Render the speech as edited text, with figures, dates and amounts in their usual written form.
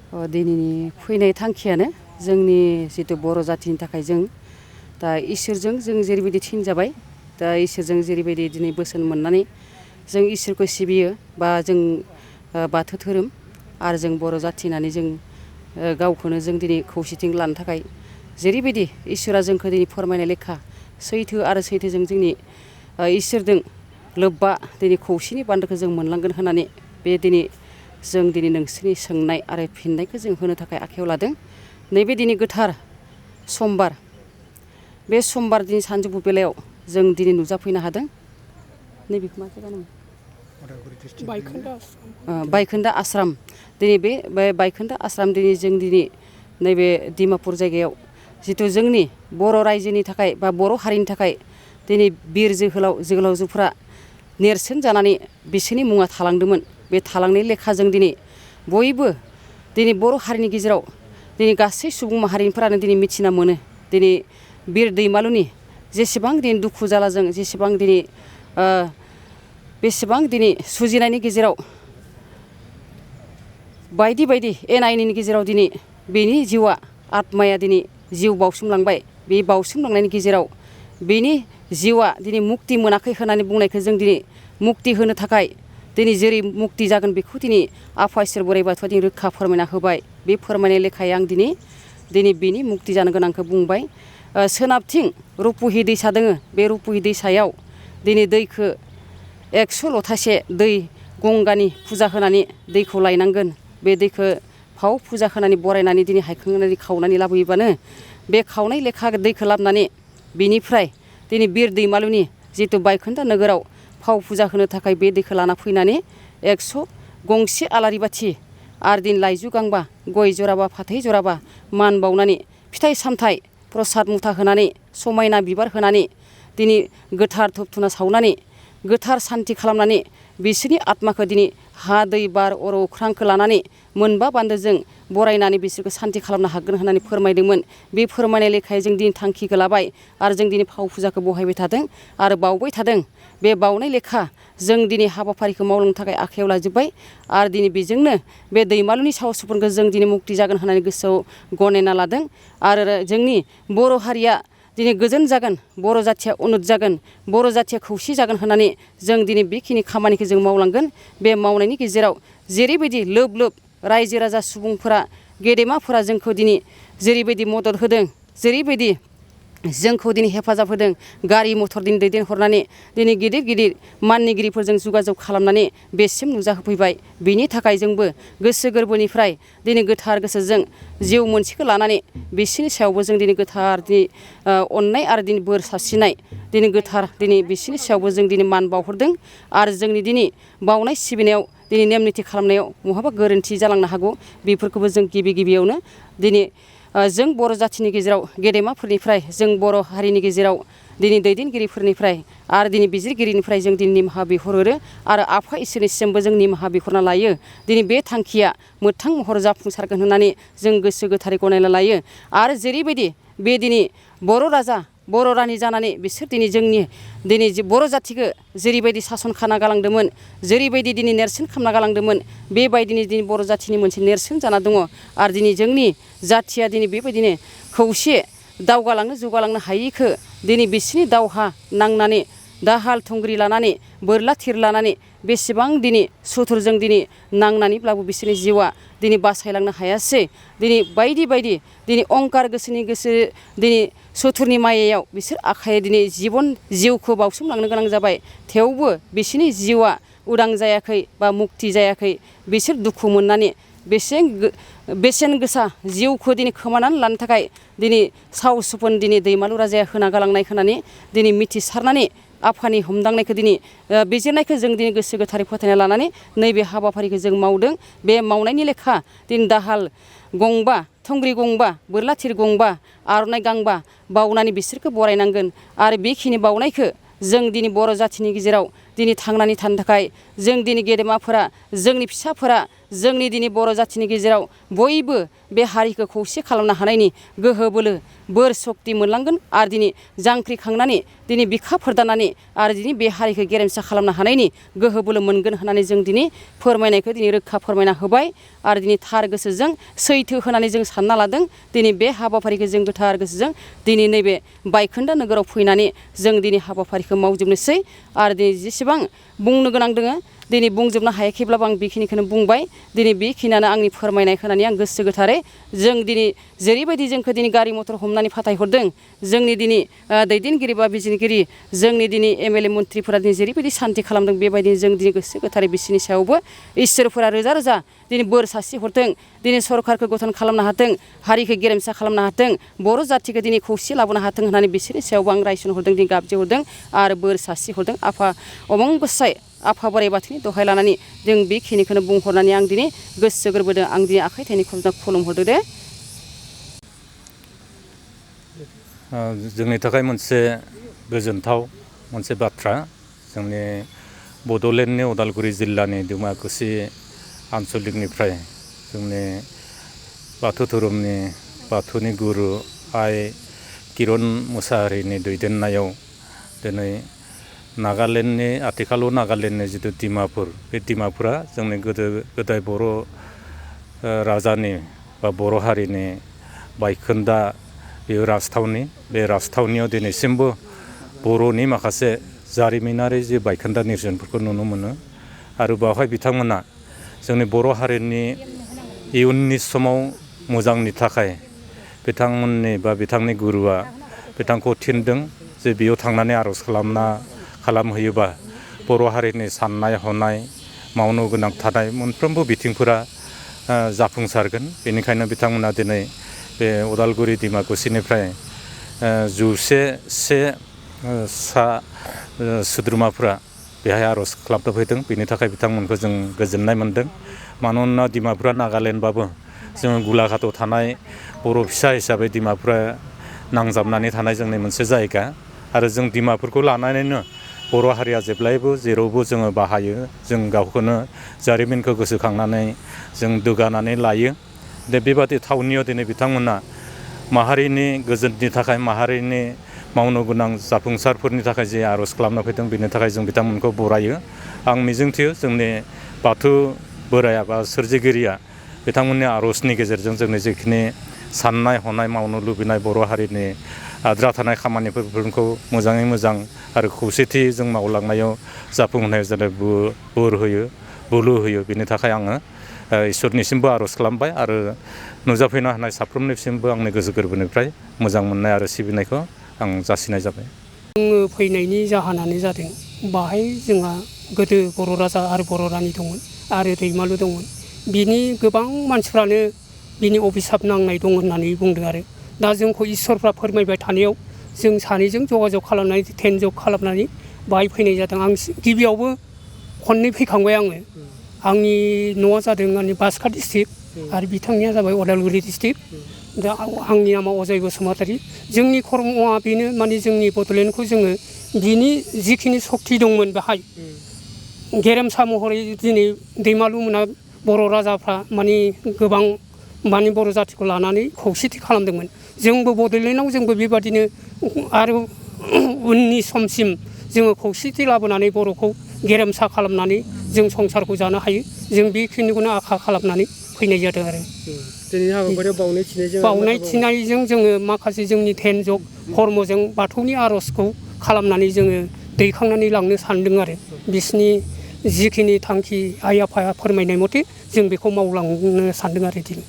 दिनैनि फैनाय थांखियानो जोंनि जितु बर' जाथिनि थाखाय जों दा इसोरजों जों जेरैबायदि थिनजाबाय दा इसोरजों जेरैबायदि दिनै बोसोन मोननानै जों इसोरखौ सिबियो बा जों बाथौ धोरोम आरो जों बर' जाथि होननानै जों गावखौनो जों दिनै खौसेथिं लानो थाखाय जेरैबायदि इसोरा जोंखौ दिनै फोरमायनाय लेखा सैथो आरो सैथोजों जोंनि इसोरजों लोब्बा दिनै खौसेनि बान्दोखौ जों मोनलांगोन होननानै बे दिनै जों दिनै नोंसोरनि सोंनाय आरो फिननायखौ जों होनो थाखाय आखायाव लादों। नैबे दिनै गोथार समबार बे समबार दिनै सानजौफु बेलायाव जों दिनै नुजाफैनो हादों। नैबेखौ मा जायगा होनोमोन? बायखोन्दा आश्रम दिनै बे बायखोन्दा आश्रम दिनै जों दिनै नैबे डिमापुर जायगायाव जिथु जोंनि बर' रायजोनि थाखाय बा बर' हारिनि थाखाय दिनै बिर जोहोलाव जोहोलावजोफ्रा नेरसोन जानानै बिसोरनि मुङा थालांदोंमोन। बे थालांनाय लेखा जों दिनै बयबो दिनै बर' हारिनि गेजेराव दिनै गासै सुबुं माहारिफोरानो दिनै मिथिना मोनो दिनै बिर दैमालुनि जेसेबां दिनै दुखु जालाजों जेसेबां दिनै बेसेबां दिनै सुजिनायनि गेजेराव बायदि बायदि एना एनिनि गेजेराव दिनै बेनि जिउआ आत्माया दिनै जिउ बावसोमलांबाय। बे बावसोमलांनायनि गेजेराव बेनि जिउआ दिनै मुक्ति मोनाखै होननानै बुंनायखौ जों दिनै मुक्ति होनो थाखाय दिनै जेरै मुक्ति जागोन बेखौ दिनै आफा इसोर बोराइ बाथौआ दिनै रोखा फोरमायना होबाय। बे फोरमायनाय लेखायै आं दिनै बेनि मुक्ति जानो गोनांखौ बुंबाय। सोनाबथिं रुपुहि दैसा दोङो। बे रुपुहि दैसायाव दिनै दैखौ 100 लथासे दै गंगानि फुजा होनानै दैखौ लायनांगोन। बे दैखौ फाव फुजा होनानै बरायनानै दिनै हायखांनानै खावनानै लाबोयोबानो बे खावनाय लेखा दैखौ लाबोनानै बिनिफ्राय दिनै बिर दैमालुनि जितु बायखोन्दा नोगोराव फाव फुजा होनो थाखाय बे दैखौ लाना फैनानै 100 गंसे आलारि बाथि आरो दिन लाइजु गांबा गय जराबा फाथै जराबा मान बावनानै फिथाइ सामथाइ प्रसाद मुथा होनानै समायना बिबार होनानै दिनै गोथार धुप धुना सावनानै गोथार सान्थि खालामनानै बिसोरनि आत्माखौ दिनै हा दै बार अर अख्रांखौ लानानै मोनबा बान्दोजों बरायनानै बिसोरखौ सान्थि खालामनो हागोन होननानै फोरमायदोंमोन। बे फोरमायनाय लेखायै जों दिनै थांखिखौ लाबाय आरो जों दिनै फाव फुजाखौ बहायबाय थादों आरो बावबाय थादों। बे बावनाय लेखा जों दिनै हाबाफारिखौ मावलांनो थाखाय आखायाव लाजोब्बाय आरो दिनै बेजोंनो बे दैमालुनि साहसफोरखौ जों दिनै मुक्ति जागोन होननानै गोसोआव गनायना लादों आरो जोंनि बर' हारिया दिनै गोजोन जागोन, बर' जाथिया उन्नत जागोन, बर' जाथिया खौसे जागोन होननानै जों दिनै बेखिनि खामानिखौ जों मावलांगोन। बे मावनायनि गेजेराव जेरैबायदि लोब लोब रायजो राजा सुबुंफोरा गेदेमाफोरा जोंखौ दिनै जेरैबायदि मदद होदों जेरैबायदि जोंखौ दिनै हेफाजाब होदों गारि मथर दिनै दैदेनहरनानै दिनै गिदिर गिदिर माननिगिरिफोरजों जगाजग खालामनानै बेसिम नुजाहोफैबाय। बिनि थाखाय जोंबो गोसो गोरबोनिफ्राय दिनै गोथार गोसोजों जिउ मोनसेखौ लानानै बिसोरनि सायावबो जों दिनै गोथार दिनै अननाय आरो दिनै बोर सारस्रिनाय दिनै गोथार दिनै बिसोरनि सायावबो जों दिनै मान बावहरदों आरो जोंनि दिनै बावनाय सिबिनायाव दिनै नेम निथि खालामनायाव बहाबा गोरोन्थि जालांनो हागौ। बेफोरखौबो जों गिबियावनो दिनै जों बर' जाथिनि गेजेराव गेदेमाफोरनिफ्राय जों बर' हारिनि गेजेराव दिनै दैदेनगिरिफोरनिफ्राय आरो दिनै बिजिरगिरिनिफ्राय जों दिनै निमाहा बिहरो आरो आफा इसोरनिसिमबो जों निमाहा बिहरना लायो। दिनै बे थांखिया मोगथां महर जाफुंसारगोन होननानै जों गोसो गोथारै गनायना लायो आरो जेरैबायदि बे दिनै बर' राजा बर' रानि जानानै बिसोर दिनै जोंनि दिनै बर' जाथिखौ जेरैबायदि सासन खालामना गालांदोंमोन जेरैबायदि दिनै नेरसोन खालामना गालांदोंमोन बेबायदिनो दिनै बर' जाथिनि मोनसे नेरसोन जाना दङ आरो दिनै जोंनि जाथिया दिनै बेबायदिनो खौसे दावगालांनो जौगालांनो हायिखौ दिनै बिसोरनि दावहा नांनानै दाहाल थुंग्रि लानानै बोरला थिर लानानै बेसेबां दिनै सुथुरजों दिनै नांनानैब्लाबो बिसोरनि जिउआ दिनै बासायलांनो हायासै। दिनै बायदि बायदि दिनै अंखार गोसोनि गोसो दिनै सुथुरनि मायायाव बिसोर आखाइया दिनै जिउखौ बावसोमलांनो गोनां जाबाय। थेवबो बिसोरनि जिउआ उदां जायाखै बा मुक्ति जायाखै। बिसोर दुखु मोननानै बेसेन गोसा जिउखौ दिनै खोमानानै लानो थाखाय दिनै साहसपन दिनै दैमालु राजाया होना गालांनाय होननानै दिनै मिथिसारनानै आफानि हमदांनायखौ दिनै बिजिरनायखौ जों दिनै गोसो गोथारै फोथायना लानानै नैबे हाबाफारिखौ जों मावदों। बे मावनायनि लेखा दिनै दाहाल गंबा थुंग्रि गंबा बोरला थिर गंबा आर'नाइ गांबा बावनानै बिसोरखौ बरायनांगोन आरो बेखिनि बावनायखौ जों दिनै बर' जाथिनि गेजेराव दिनै थांनानै थानो थाखाय जों दिनै गेदेमाफोरा जोंनि फिसाफोरा जोंनि दिनै बर' जाथिनि गेजेराव बयबो बे हारिखौ खौसे खालामनो हानायनि गोहो बोलो बोर सक्ति मोनलांगोन आरो दिनै जांख्रिखांनानै दिनै बिखा फोरदानानै आरो दिनै बे हारिखौ गेरेमसा खालामनो हानायनि गोहो बोलो मोनगोन होननानै जों दिनै फोरमायनायखौ दिनै रोखा फोरमायना होबाय आरो दिनै थार गोसोजों सैथो होनानै जों सानना लादों दिनै बे हाबाफारिखौ जों गोथार गोसोजों दिनै नैबे बायखोन्दा नोगोराव फैनानै जों दिनै हाबाफारिखौ मावजोबनोसै आरो दिनै जेसेबां बुंनो गोनां दोङो दिनै बुंजोबनो हायाखैब्लाबो आं बेखिनिखौनो बुंबाय दिनै बेखिनियानो आंनि फोरमायनाय होनानै आं गोसो गोथारै जों दिनै जेरैबायदि जोंखौ दिनै गारि मथर हमनानै फाथायहरदों जोंनि दिनै दैदेनगिरि बा बिजिरगिरि जोंनि दिनै एमएलए मन्थ्रिफोरा दिनै जेरैबायदि सान्थि खालामदों बेबायदिनो जों दिनै गोसो गोथारै बिसोरनि सायावबो इसोरफोरा रोजा रोजा दिनै बोर सारस्रि हरथों दिनै सरकारखौ गठन खालामनो हाथों हारिखौ गेरेमसा खालामनो हाथों बर' जाथिखौ दिनै खौसे लाबोनो हाथों होननानै बिसोरनि सायावबो आं रायसन हरदों दिनै गाबज्रिहरदों आरो बोर सारस्रि हरदों आफा अबं गसाइ आफा बोराइ बाथौनि दहाय लानानै जों बेखिनिखौनो बुंहरनानै आं दिनै गोसो गोरबोदों आं दिनै आखाइ थाइनै खुलुमहरदो दे। जोंनि थाखाय मोनसे गोजोनथाव मोनसे बाथ्रा जोंनि बड'लेण्डनि उदालगुरि जिल्लानि डिमाकुसि आन्सलिकनिफ्राय जोंनि बाथौ धोरोमनि बाथौनि गुरु आइ किरन मुसाहारिनि दैदेननायाव दिनै नागालेण्डनि आथिखालाव नागालेण्डनि जिथु डिमापुर बे डिमापुरा जोंनि गोदो गोदाय बर' राजानि बा बर' हारिनि बायखोन्दा बे राजथावनि बे राजथावनियाव दिनैसिमबो बर'नि माखासे जारिमिनारि जि बायखोन्दा नेरसोनफोरखौ नुनो मोनो आरो बेवहाय बिथांमोना जोंनि बर' हारिनि इयुननि समाव मोजांनि थाखाय बिथांमोननि बा बिथांनि गुरुआ बिथांखौ थिनदों जे बेयाव थांनानै आर'ज खालामहैयोबा बर' हारिनि साननाय हनाय मावनो गोनां थानाय मोनफ्रोमबो बिथिंफोरा जाफुंसारगोन बेनिखायनो बिथांमोना दिनै बे उदालगुरि डिमाकुसिनिफ्राय 100 सोद्रोमाफ्रा बेहाय आर'ज खालामनो फैदों बेनि थाखाय बिथांमोनखौ जों गोजोननाय मोनदों मानोना डिमापुरा नागालेण्डबाबो जोङो गोलाघाटआव थानाय बर' फिसा हिसाबै डिमापुरा नांजाबनानै थानाय जोंनि मोनसे जायगा आरो जों डिमापुरखौ लानानैनो बर' हारिया जेब्लायबो जेरावबो जोङो बाहायो जों गावखौनो जारिमिनखौ गोसोखांनानै जों दुगानानै लायो दा बेबादि थावनियाव दिनै बिथांमोना माहारिनि गोजोननि थाखाय माहारिनि मावनो गोनां जाफुंसारफोरनि थाखाय जे आर'ज खालामना फैदों बेनि थाखाय जों बिथांमोनखौ बरायो आं मिजिंथियो जोंनि बाथौ बोराइया बा सोरजिगिरिया बिथांमोननि आर'जनि गेजेरजों जोंनि जिखिनि साननाय हनाय मावनो लुबैनाय बर' हारिनि आद्रा थानाय खामानिफोरखौ मोजाङै मोजां आरो खौसेथि जों मावलांनायाव जाफुंहोनायाव जाहाथे बोर होयो बोलो होयो बेनि थाखाय आङो इसोरनिसिमबो आर'ज खालामबाय आरो नुजाफैनो हानाय साफ्रोमनिसिमबो आंनि गोसो गोरबोनिफ्राय मोजां मोननाय आरो सिबिनायखौ आं जासिनाय जाबाय। जोङो फैनायनि जाहोनानो जादों बाहाय जोंहा गोदो बर' राजा आरो बर' रानि दंमोन आरो दैमालु दंमोन बिनि गोबां मानसिफ्रानो बिनि अभिसाप नांनाय दं होननानै बुंदों आरो दा जोंखौ इसोरफ्रा फोरमायबाय थानायाव जों सानैजों जगाजग खालामनानै टेनजग खालामनानै बाहाय फैनाय जादों आं गिबियावबो खननै फैखांबाय आङो आंनि न'आ जादों आंनि बाक्सा डिस्ट्रिक्ट आरो बिथांनिया जाबाय उदालगुरि डिस्ट्रिक्ट दा आंनि नामा अजय बसुमतारी जोंनि खर्मआ बेनो माने जोंनि बड'लेण्डखौ जोङो बिनि जिखिनि सक्ति दंमोन बेहाय गेरेमसा महरै दिनै दैमालु मोना बर' राजाफ्रा माने गोबां माने बर' जाथिखौ लानानै खौसेथि खालामदोंमोन जोंबो बड'लेण्डआव जोंबो बेबादिनो आरो उननि समसिम जोङो खौसेथि लाबोनानै बर'खौ गेरेमसा खालामनानै जों संसारखौ जानो हायो जों बेखिनिखौनो आखा खालामनानै फैनाय जादों आरो दिनैनि हाबाफारियाव बावनाय थिनायजों जोङो माखासे जोंनि टेनजग खर्मजों बाथौनि आर'जखौ खालामनानै जोङो दैखांनानै लांनो सानदों आरो बिसिनि जिखिनि थांखि आइ आफाया फोरमायनाय मथे जों बेखौ मावलांनो सानदों आरो दिनै